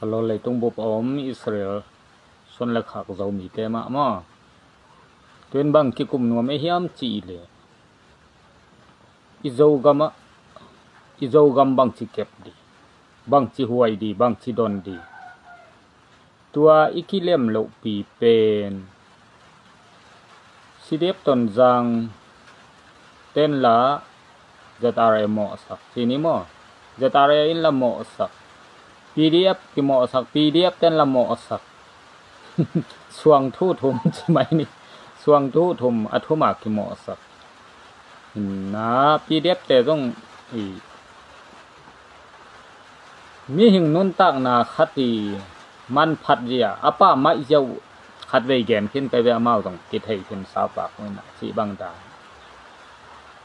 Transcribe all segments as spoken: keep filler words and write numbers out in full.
Hello, leitung bup a om Israel suan le khak Zomite mah maw? Tuin bang kikum nuam e hiam cih leh, i Zogam ah, i Zogam bangci kep di, bangci huai di, bangci don di, tua i kilem lohpi pen C D F Tonzang ten la Z R A mawhsak, ci ni maw? Z R A in la mawhsak, P D F kimawhsak, P D F ten la mawhsak. Suang thu thum ci mai ni. Suang thu thum, a thum a kimawhsak. Na P D F te zong i mihing nuntakna khat i manphat zia, a pammaih zia uh khatvei gen khin kai ve, amau zong kithei khin sa pak uh inah cih bang dan.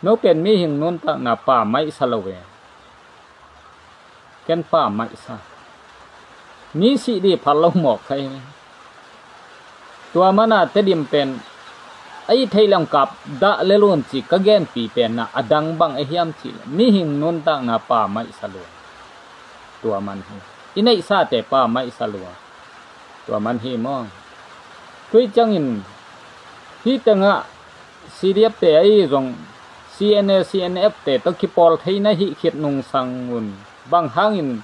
No pen mihing nuntakna pammaih sa lo ve. Ken pammaih sa. Mi sih di phal lo mawk khai. Tua mana Tedim pen a i theih leng kap dah le lun ci ka genpi pen na a dang bang a hiam cih leh mihing nuntakna pammaih sa lua. Tua man hi. I neihsate pammaih sa lua. Tua man hi maw? Tui ciangin hih tengah C D F te ahi zong C N A, C N F te tawh kipawl thei na hih khit nungsang un. Bang hangin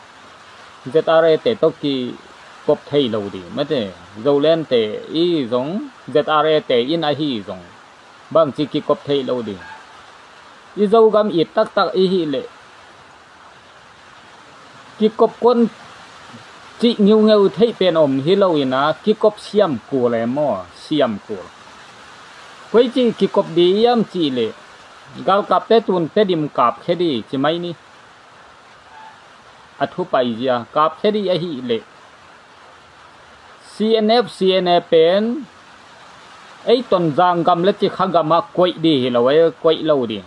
Z R A te tawh kikop thei lo di? Mate, Zoland te i zong, Z R A te in ahi zong, bangci kikop thei lo di? I Zogam it taktak i hih leh kikop kon cih ngiungeu theih pen om hi lo inah kikop siam kul e maw? Siam kul. Koi cih kikop di hiam cih leh galkapte tun Tedim kapkhia di ci mai ni. A thu paizia kapkhia di ahih leh C N F, C N A pen ei Tonzang gam le Cikha gamah koih di hi lo e, koih lo di.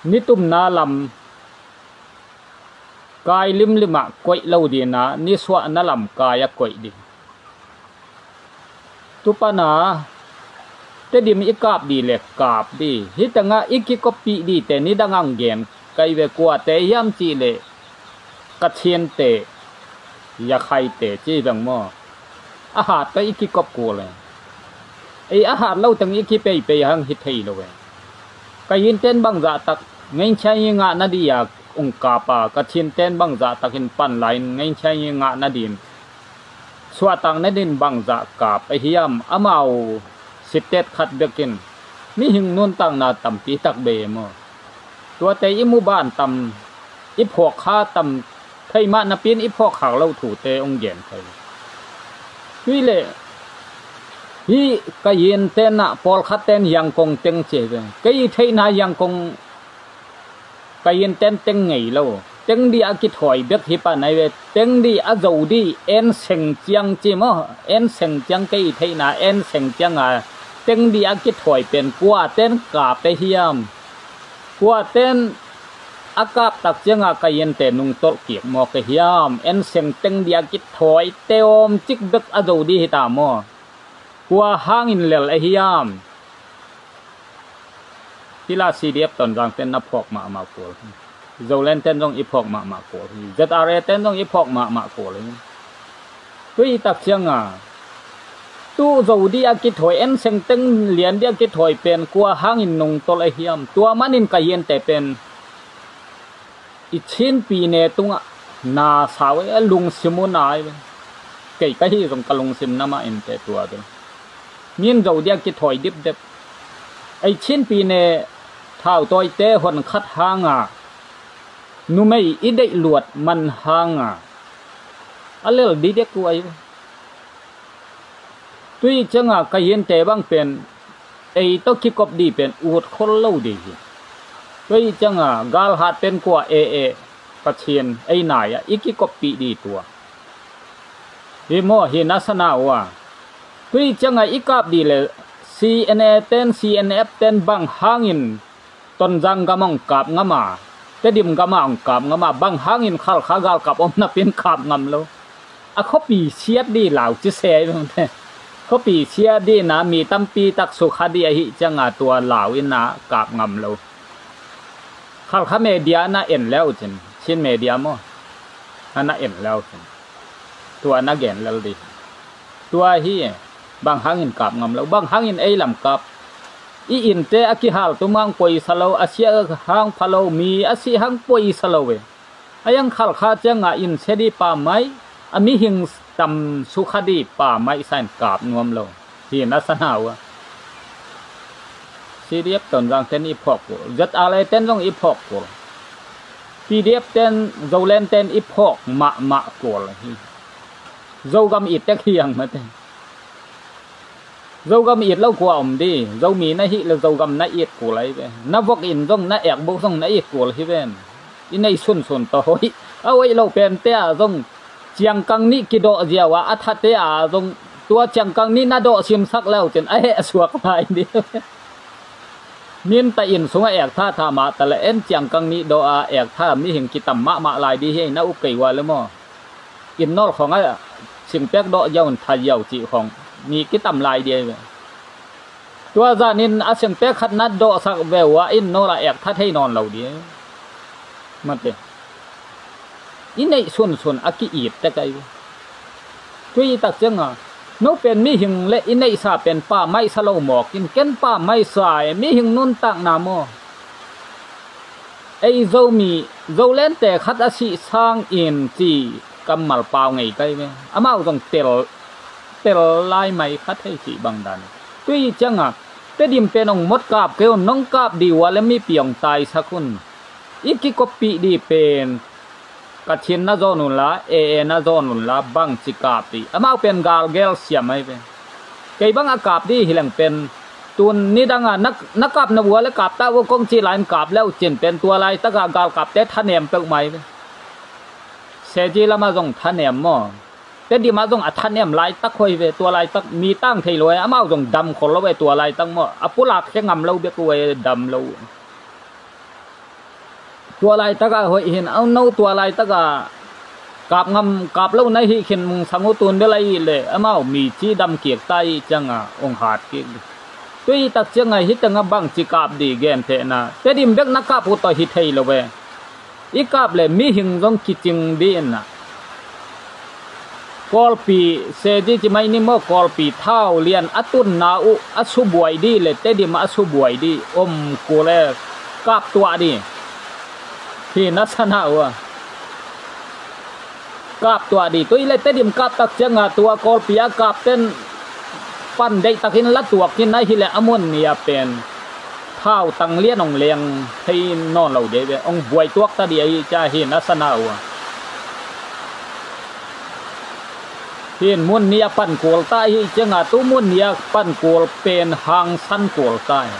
Nitumna lam kai limlimah koih lo dina, nisuahna lam kai a koih di. Tupana Tedim i kap di le kap di. Hih tengah i kikoppih dite nidang ang gen kai ve, kuate hiam cih leh Kachinte, Yakhaite ci veng maw? A hat tawh i kikop kul e. Ei a hat lo teng i kipeipei hang hi thei lo e. Kayinten bangzah tak Ngainchangi ngahna di a ung kap a, Kachinten bangzah takin pan lai-in Ngainchangi ngahna din, suahtakna din bangzah kap a hiam? Amau sittet khat bekin mihing nuntakna tampi tak bei e maw? Tuate i muban tam, i phawkkha tam, thei mah napi-in i phawkkhak lo thute hong gen thei. Tui leh hih Kayinten ah pawlkhatte'n Yangon teng ci ve. Kei i theihna Yangon, Kayinten teng ngei lo. Teng dih a kithawi bek hi pan ahi ve. Teng dih a zo dih, en seng ciang ci maw? En seng ciang, kei i theihna en seng ciang a teng dih a kithawi pen kuate'n kap e hiam? Kuate'n a kap tak ciangah Kayinte nungtolh kik mawk e hiam? En seng teng dih a kithawi teawm cik bek a zo dih hi ta maw? Kua hangin lel a hiam? Hih la C D F Tonzang ten na phawk mahmah kul hi. Zoland ten zong i phawk mahmah kul hi. Z R A ten zong i phawk mahmah kul hi. Tui tak ciangah tu zo dih a kithawi, en seng teng lian dih a kithawi pen kua hangin nungtolh a hiam? Tua manin Kayinte pen i Chin pyine tungah na sau e, lungsim uh nai ve. Kei ka hih zong ka lungsim na mah in teh tua ve. Min zo dih a kithawi dipdep. Ei Chin pyine thautawite hon khat hanga numei i deih luat man hanga a lel didek uh ahi ve. Tui ciangah Kayinte bang pen ei tawh kikop dih pen ut khol lo dih hi. Tui ciangah galhat pen kua e e, Pathian ei nai-ah i kikoppih dih tua hi maw? Hi na sana uh a. Tui ciangah i kap dih le C N A ten, C N F ten bang hangin Tonzang gamah hong kap ngam a, Tedim gamah hong kap ngam a, bang hangin Khalkha galkap om napi-in kap ngam lo? A khuapi siat dih lau ci se ahi bangte. Khuapi siat dih na mi tampi tak sukha dih ahih ciangah tua lau in na kap ngam lo. Khalkha media na en le uh cin, Chin media maw? A na en leu cin, tua na gen lel dih. Tua hi, bang hangin kap ngam lo, bang hangin ei lam kap. I innte a kihal tum hang poisa lo, a sia hang pha lo, mi a sih hang poisa lo e. A yang khalkha cianga inn sia dih pammaih, a mihing tam sukha dih pammaih sa in kap nuam lo. Hi na sa na uh a. C D F Tonzang ten i phawk kul, Z R A ten zong i phawk kul, P D F ten, Zoland ten i phawk mahmah kul hi. Zogam it tek hiang mate. Zogam it lo kua om di, Zomi na hih le Zogam na it kul ahi ve. Na vok in zong, na ekbuk zong na it kul hi ven. I neih sunsun tawh hoih, a hoih lo pente a zong ciangkang nih kidawh ziau a, a thate a zong tua ciangkang nih na dawh simsak leu cin a heh suak lai dih. Min ta inn sungah ektha tha mah ta le en ciangkang nih dawh a ektha mihing kitam mahmah lai dih hi, na up kei ua le maw. Inn nawl khawng a singpek dawh ziau in tha ziau cih khawng mi kitam lai dih ahi ve. Tua zanin a singpek khat na dawhsak ve uh a inn nawl a ektha thei nawn lo dih. Mate. I neih sunsun a ki-it tek ahi. Tui tak cianga no pen mihing le i neihsa pen pammaih sa lo mawk in, ken pammaih sa e, mihing nuntakna maw. Ei Zomi, Zolente khat a sih sangin ci kammal pau ngei kai ve. Amau zong tel, tel lai mai kha thei cih bang dan. Tui cianga Tedim pen ong mot kap kei un, nong kap dih ua le mipi ong taisak un. I kikoppih dih pen Kachin na zawn unla, A A na zawn unla, bangci kap dih. Amau pen galgel siam ahi ve. Kei bang a kap dih hileng pen tun nidanga na, na kap na ua le kap ta ua kong cih lai-in kap leu cin pen tua laitaka galkapte thanem peuhmah ahi ve. Seji lama zong thanem maw. Tedim ah zong a thanem laitak hoih ve, tua laitak mi tang thei lo e, amau zong dam khol lo e, tua laitak maw. A pulak khe ngam lo bek uh e, dam lo uh. Tua laitaka hoih hin, au no tua laitaka kap ngam, kap lo na hih khin mungsang uh tun bel ahi le, amau mi ci dam kik ta ih cianga ong hat kik. Tui tak cianga hih tengah bangci kap dih gentehna, Tedim bek na kap uh tawh hi thei lo ve. I kap le mihing zong kicing dih inah. Kawlpi, Seji ci mai ni maw, Kawlpi thau lian a tunna uh a subuai dih le Tedim a subuai dih om kul e, kap tuah dih. Hi na sa na uh a. Kap tuah dih. Tui le Tedim kap tak cianga tua Kawlpi a kap ten pan deihtakin la tuak in ahi le a mun ni a pen thau tang lian ong leng thei nawn lo dih ve, ong buai tuak ta dih ahi cia hi na sa na uh a. Hin mun ni a pan kul ta ahi cianga tu mun ni a pan kul pen hangsan kul ta hi.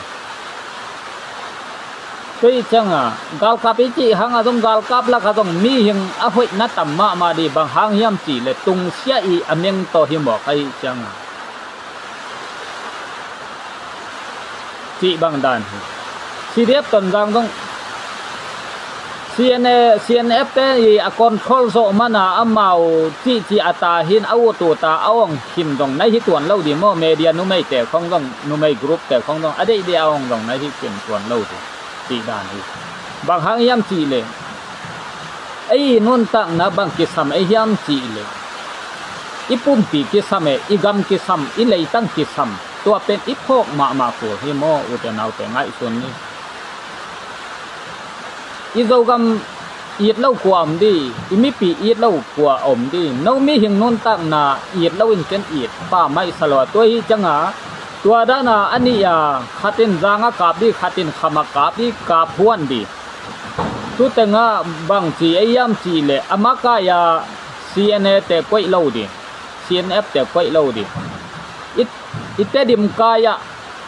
Tui cianga galkap i cih hanga zong galkap laka zong mihing a hoihna tam mahmah dih, bang hang hiam cih le tungsia i a meng tawh hi mawk ahi cianga. Cih bang dan hi. C D F Tonzang zong C N A, C N F te i a control zawh mana amau cihcih a ta hin a ut ut a a ong khin zong na hi tuan lo dih maw, media numeite khong zong, numei group te khong zong a deih dih a ong zong na hi khin tuan lo dih. Cih dan hi. Bang hang hiam cih le ei nuntakna bang kisam ei hiam cih le i pumpi kisam e, i gam kisam, i leitang kisam. Tua pen i phawk mahmah kul hi maw, ute naute ngaihsun ni. I Zogam it lo kua om dih, i mipi it lo kua om dih, no mihing nuntakna it lo in ken it pammaih sa lo a, tua hi cianga tua dana a nih a khatin zanga kap dih, khatin khama kap dih, kap huan dih. Tutengah bangci ei hiam cih le a makaia C N A te koih lo dih, C N F te koih lo dih. I, i Tedim kai-ah,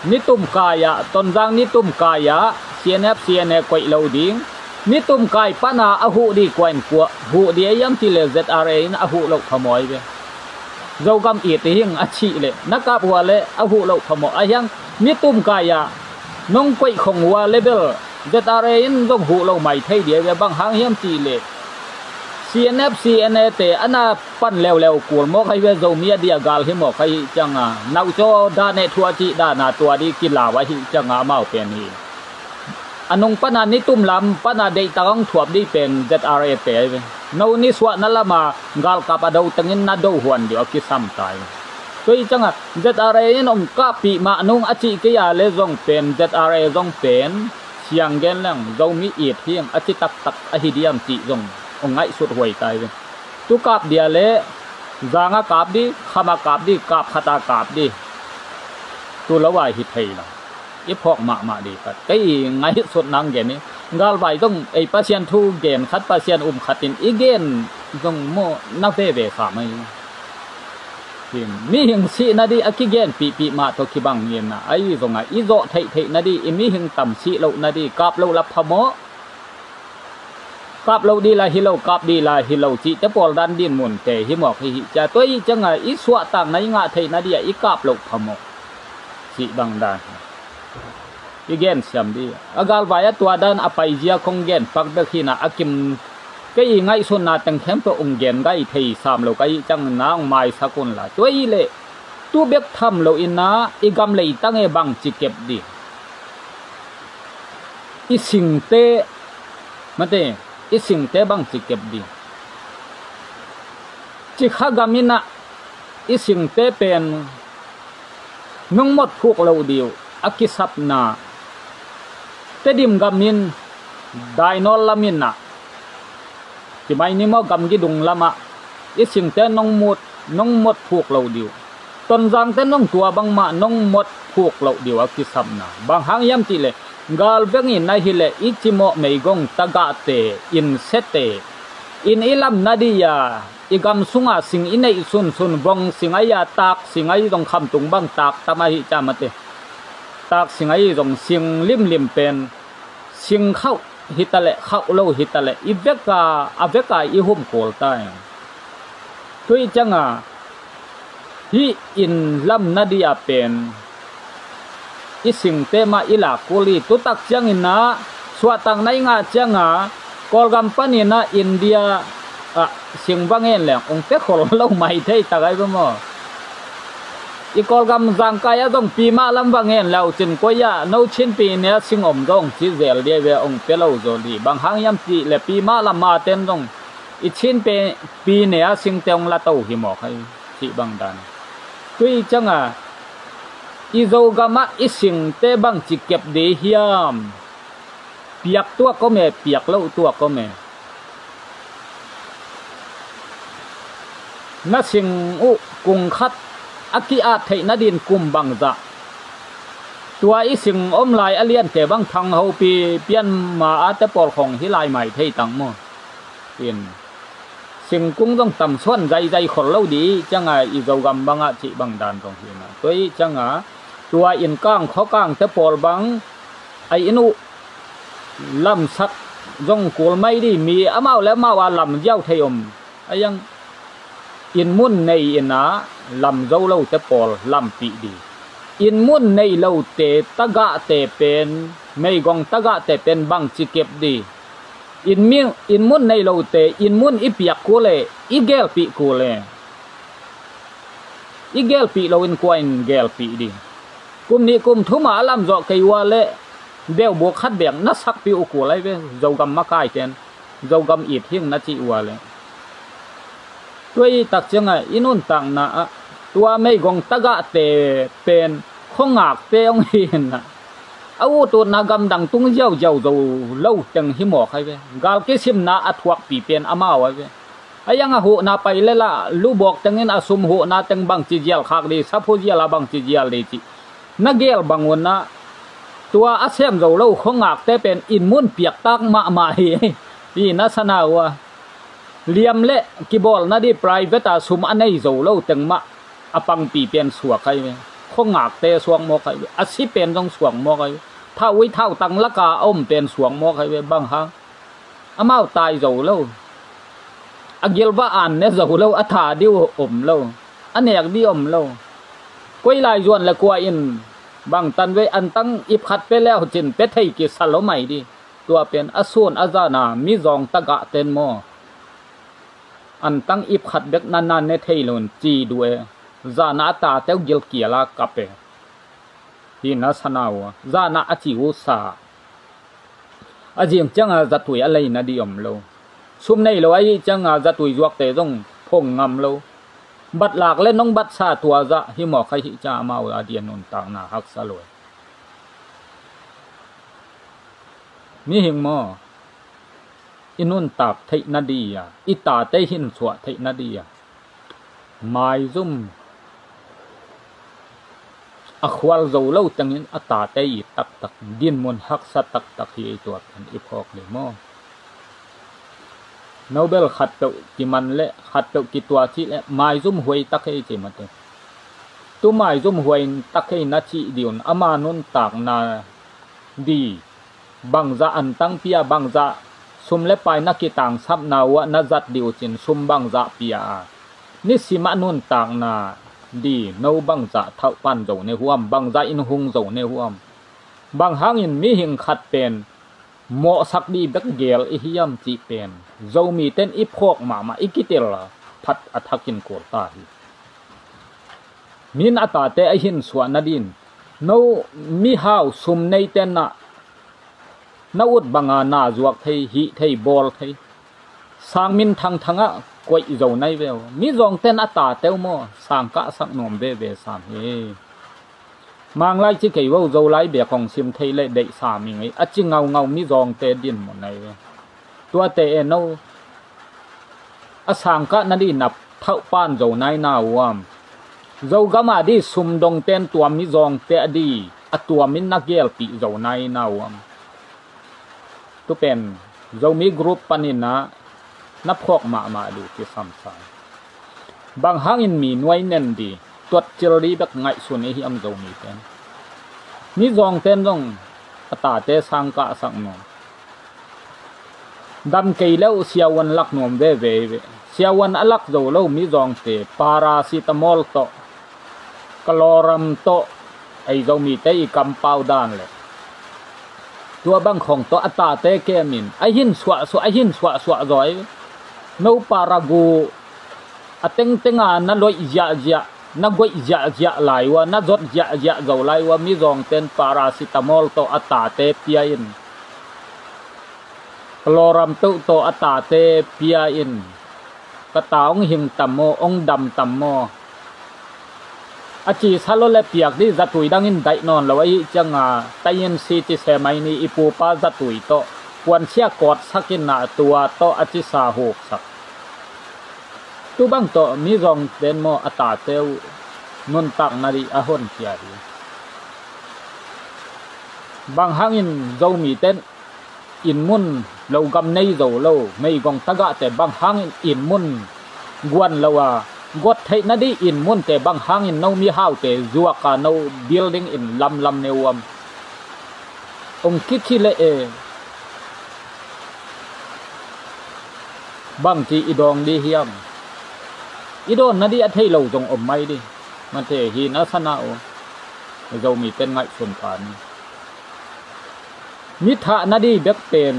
nitum kai-ah, Tonzang nitum kai-ah C N F C N A koih lo ding. Nitum kai pana a huh dih kua in kua huh dih ei hiam cih le Z R A in a huh loh phamawh ahi ve. Zogam it hi ing a cih le na kap hua le a huh loh phamawh ahi hang. Nitum kai-ah nong koih khong hua le bel Z R A in zong huh lo mai thei dih ahi ve, bang hang hiam cih le C N F C N A te a na pan leuleu kul mawk ahi ve, Zomi a dia gal hi mawk ahi cianga naucaw dane thuah cih dana tua dih kilau ahi cianga amau pen hi. A nung pana nitum lam pana deihtak hong thuap dih pen Z R A te ahi ve. No nisuahna lama galkap a do tengin na do huan dih a kisam ta hi ve. Tua hi cianga Z R A in hong kahpih mah nung a cih kei a le zong pen Z R A zong pen siang gen leng Zomi it hing a ci taktak ahi diam cih zong hong ngaihsut huai ta hi ve. Tu kap dia le zanga kap dih, khama kap dih, kap khata kap dih. Tu lo a hi thei lo. I phawk mahmah dih khat. Kei i ngaihsut nang gen i galvai zong ei Pasian thu gen khat, Pasian um khat in i gen zong maw na veve kha mai. Mihing sihna dih a kigenpihpih mah tawh kibang nginna ahi zonga i zawh theihtheihna dih, i mihing tam sih lohna dih kap loh la phamawh. Kap loh dih la hi lo, kap dih la hi lo cihte pawl dan din munte hi mawk hi hih cia. Tua hi cianga i suahtakna i ngah theihna dih a i kap loh phamawh cih bang dan hi. I gensiam dih a galvai a tua dan a paizia kong gen pak bek hina a kim kei i ngaihsutna teng khempeuh ong gen gai thei sam lo ka hih ciang na ong maisak unla tua hi leh tu bek tham lo inna i gam leitang e bangci kep dih. I singte mate i singte bangci kep dih. Cikha gam inah i singte pen nong mot phuk loh dih uh a kisapna Tedim gam in Dainawl lam inah Kimai ni maw gamgi dung lamah i singte nong mut nong mot phuk lo dih uh. Tonzangte nong tua bangmah nong mot phuk lo dih uh a kisapna. Bang hang hiam cihleh galveng in ahileh i cimawh meigong tagahte in sete in i lamna dih a i gam sunga sing i neih sunsun vong sing ahi a tak sing ahi zong khamtung bang tak tam ahi ciamate. Tak sing ahi zong sing limlim pen sing khauh hitaleh khauh lo hitaleh i veka a veka i hum kul ta. Tui cianga hih in lamna dih a pen i singte mah i lak kul hi. Tutak cianginah suahtakna i ngah cianga Kawlgam paninah India ah sing va ngen leng ong pia khol lo mai thei tak ai va maw? I Kawlgam zangkai ah zong pi mah lam va ngen le uh cin koi ah no Chin pi ne a sing om zong ci zel dia ve ong pia lo zaw li. Bang hang hiam cih le pi mah lam a ten zong i Chin pi ne a singte ong la to hi mawk hai cih bang dan. Tui cianga i Zogam ah i singte bangci kep dih hiam? Piak tuak om e, piak loh tuak om e. Na sing uh kung khat a ki-at theih nadin kum bangzah tua i sing om lai a liante bang thang hopi pianma a te pawl khong hi lai mai thei tang maw? In singkung zong tam suan zaizai khol lo dih cianga i Zogam bangah cih bang dan zong hi na. Tua ih cianga tua in kang khuakang te pawl bang a in uh lamsak zong kul mai dih mi amau le amau a lam ziau thei om. A iang in mun nei inah lam zo lote pawl lampih dih. In mun nei lote tagahte pen meigong tagahte pen bangci kep dih. In mi in mun nei lote in mun i piak kul e i gelpih kul e. I gelpih lo in kua in gelpih dih. Kum nih kum thuma a lamzawh kei ua le deuhbuk khat bek na sakpih uh kul ai ve. Zogam makaiten Zogam it hing na cih ua le tua i tak cianga i nuntakna ah tua meigong tagahte pen khuangakte hong hinah a ututna gamdang tung ziauziau zo lo teng hi mawk ai ve. Gal kisimna a thuakpi pen amau ai ve. A iang a huhna pai le lah lubawk tengin a sum huhna teng bangci zial khak dih, saphu zial a bangci zial dih cih na gel bang unah tua a sem zo lo khuangakte pen in mun piaktak mahmah hi. Hi na sana uh a liam le kibawlna dih private a sum a nei zo lo teng mah a pangpi pen suak ai ve. Khuangakte suak mawk ai ve. A si pen zong suak mawk ai ve. Thau ui thau tang laka a om pen suak mawk ai ve. Bang hang amau tai zo lo. A gilva an ne zo lo, a tha dih uh om lo, a nek dih om lo. Koi lai zuan le kua in bangtan vei antang ip khat pe leu cin pe thei kisa lo mai dih. Tua pen a sun a zana mizawng tagah ten maw? Antang ip khat bek nana ne thei lo in ci duh e. Zana a tate uh gilkial a kap e. Hi na sana uh a zana a ci uh sa. A zing cianga zatui a leina dih om lo. Sum nei lo ahih cianga zatui zuakte zong phung ngam lo. Batlak le nong batsa tua zah hi mawk ahih cianga amau a dia nuntakna haksa lo. Mihing maw, i nuntak theih nadih a, i tate hinsuah theih nadih a, maizum a khual zo lo tengin a tate it taktak, dinmun haksa taktak hi ei, tua pen i phawk dih maw. No bel khatpeuh kiman le khatpeuh kitua cih le maizum huai tak ei ci mate. Tu maizum huai tak ei na cih dih un, ama nuntakna dih bangzah antang pia, bangzah sum le pai na kitangsapna uh ah na zat dih uh cin, sum bangzah pia a, nisim a nuntakna dih no bangzah thauhpan zo ne huam, bangzah in hung zo ne huam. Bang hangin mihing khat pen mawhsak dih bek gel i hiam cih pen Zomite in i phawk mahmah, i kitel a phat a thakin kul ta hi. Min a tate a hinsuah nadin no mihau sum neite na, na ut banga na zuak thei, hih thei, bawl thei. Sang min thangthang ah koih zo nai ve uh. Mizawngte in a tate uh maw, sang kahsak nuam veve sam hi. Manglai ci kei vo, Zolai bia kong sim thei le deih sam ing ei, a ci ngaungau mizawngte dinmun nai ve. Tuate e no a sangkah nadih na thauhpan zo nai na uam. Zogam a dih sumdongte in tua mizawngte a dih a tuamin na gelpih zo nai na uam. Tu pen Zomi group panin ah na phawk mahmah dih kisam sa. Bang hangin mi nuai nen dih, tuat cil dih bek ngaihsun i hiam Zomite in. Mizawngte in zong a tate sangkah a sak nuam. Dam kei le uh siavuan lak nuam veve ve. Siavuan a lak zo lo mizawngte paracetamol tawh, kaloram tawh, ei Zomite i kampau dan le tua bang khong tawh a tate kemin a hinsuahsuah, a hinsuahsuah zaw ei. No paragu a tengtenga na loih ziahziah, na goih ziahziah lai ua, na zot ziahziah zo lai ua, mizawngte in paracetamol tawh a tate pia in, kaloram tawh tawh a tate pia in, ka ta hong hing tam maw, hong dam tam maw? A cisa lo le piak dih zatui dangin daih nawn lo ahih cianga, tayin si ci semaini i pupa zatui tawh puansia kawtsak in ah tua tawh a cisa huksak. Tu bang tawh mizawngte in maw a tate uh nuntak nadih a honkhia hi. Bang hangin Zomite in inn mun, logam nei zo lo meigong tagahte bang hangin inn mun guan lo a, guat theih nadih inn munte bang hangin no mihaute zuak a, no building in lamlam ne uam? Ong kici le e, bangci i dawng dih hiam? I dawn nadih a thei lo zong om mai dih. Mate hi na sana uh. Zomite in ngaihsun pha ni. Mi thah nadih bek pen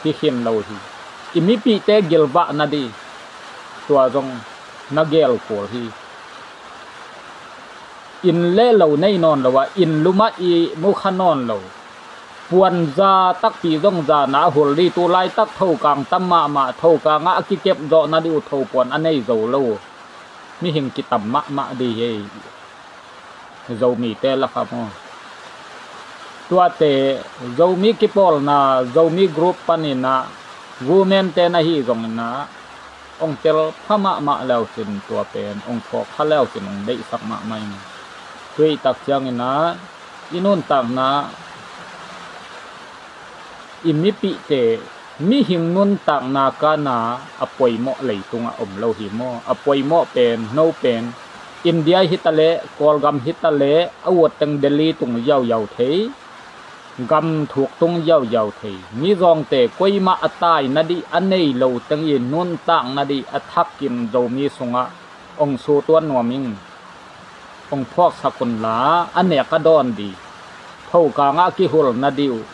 hi khin lo hi. I mipihte gilvah nadih tua zong na gel kul hi. Inn le lo nei nawn lo a, inn lumah i mukha nawn lo. Puanza takpi zong zana a hul dih, tu laitak thokang tam mahmah, thokangah a kikep zawh nadih uh thopuan a nei zo lo. Mihing kitam mahmah dih hi. Zomite lakah maw? Tuate Zomi kipawlna, Zomi group panin ah, womente na hi zongin ah, ong tel pha mahmah leucin tua pen ong phawk pha leucin ong deihsak mahmah ing. Tuih tak ciangin ah i nuntakna, i mipihte, mihing nuntakna kana a poimawh leitungah om lo hi maw? A poimawh pen no pen India hitaleh, Kawlgam hitaleh, a uatteng Delhi tung yauyau thei, gam thuk tung yauyau thei. Mizawngte koimah a tai nadih a nei lo teng i nuntak nadih a thakin Zomi sungah ong sutuan nuam ing. Ong phawksak unla, a nek a dawn dih, thokangah a kihul nadih uh.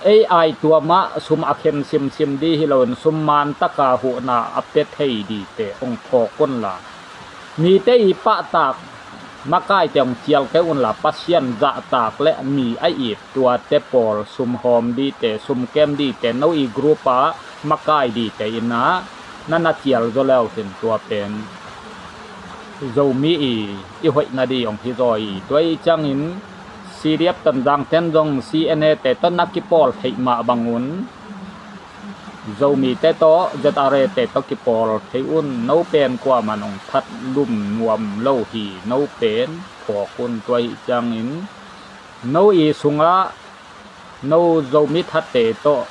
Ei ai tua mah sum a khen simsim dih hi loin sum man taka huhna a pia thei dihte ong phawk unla, mite i pahtak makaite hong cial kei unla, Pasian zahtak le mi a it tuate pawl sumhawm dite, sumkem dite, no i group ah makai dite in ah na na cial zaw le uh hin, tua pen Zomi i, i hoihna ding hong hi zaw hi. Tua ahih ciangin C D F Tonzang ten zong C N A te tawh na kipawl theih mah bangun Zomite tawh Z R A te tawh kipawl thei un. No pen kuaman hong that lum nuam lo hi. No pen phawk un. Tua ahih ciangin no i sungah no Zomi thatte tawh,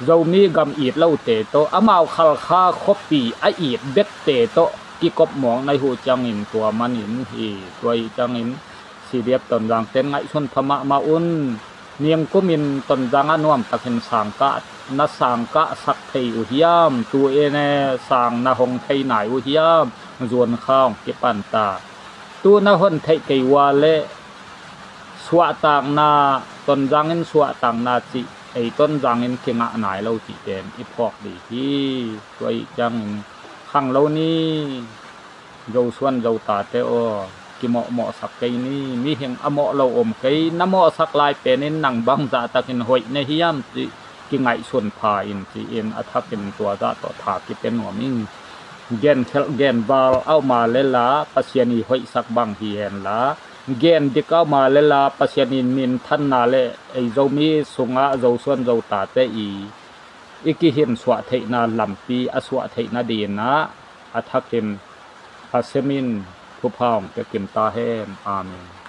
Zomi gam it lote tawh, amau Khalkha khuapi a it bekte tawh kikop mawk na hih uh ciangin tua man in hi. Tua ahih ciangin C D F Tonzang ten ngaihsun pha mahmah un. Niangkum in Tonzang ah nuamtakin sangkah, na sangkahsak thei uh hiam? Tu-in e sang na hong thei nai uh hiam? Zuan kha hong kipan ta. Tu na hon theih kei uh a leh suahtakna, Tonzang in suahtakna cih, ei Tonzang in kingah nai lo cih pen i phawk ding hi. Tua ahih ciangin khang lo ni. Zosuan Zotate aw, kimawhmawhsak kei ni. Mihing a mawh lo om kei, na mawhsak lai penin nang bangzah takin hoih na hiam cih kingaihsun pha in ci-in a thakin tua zah tawh tha kipia nuam ing. Genkhelh genval a om a leh la Pasian i hoihsak bang hi henla, gen dik a om a leh la Pasian in minthanna le ei Zomi sungah Zosuan Zotate i, i kihinsuah theihna lampi a suah theihna dingin ah a thakin Pasian in thupha hong pia kim ta hen. Amen.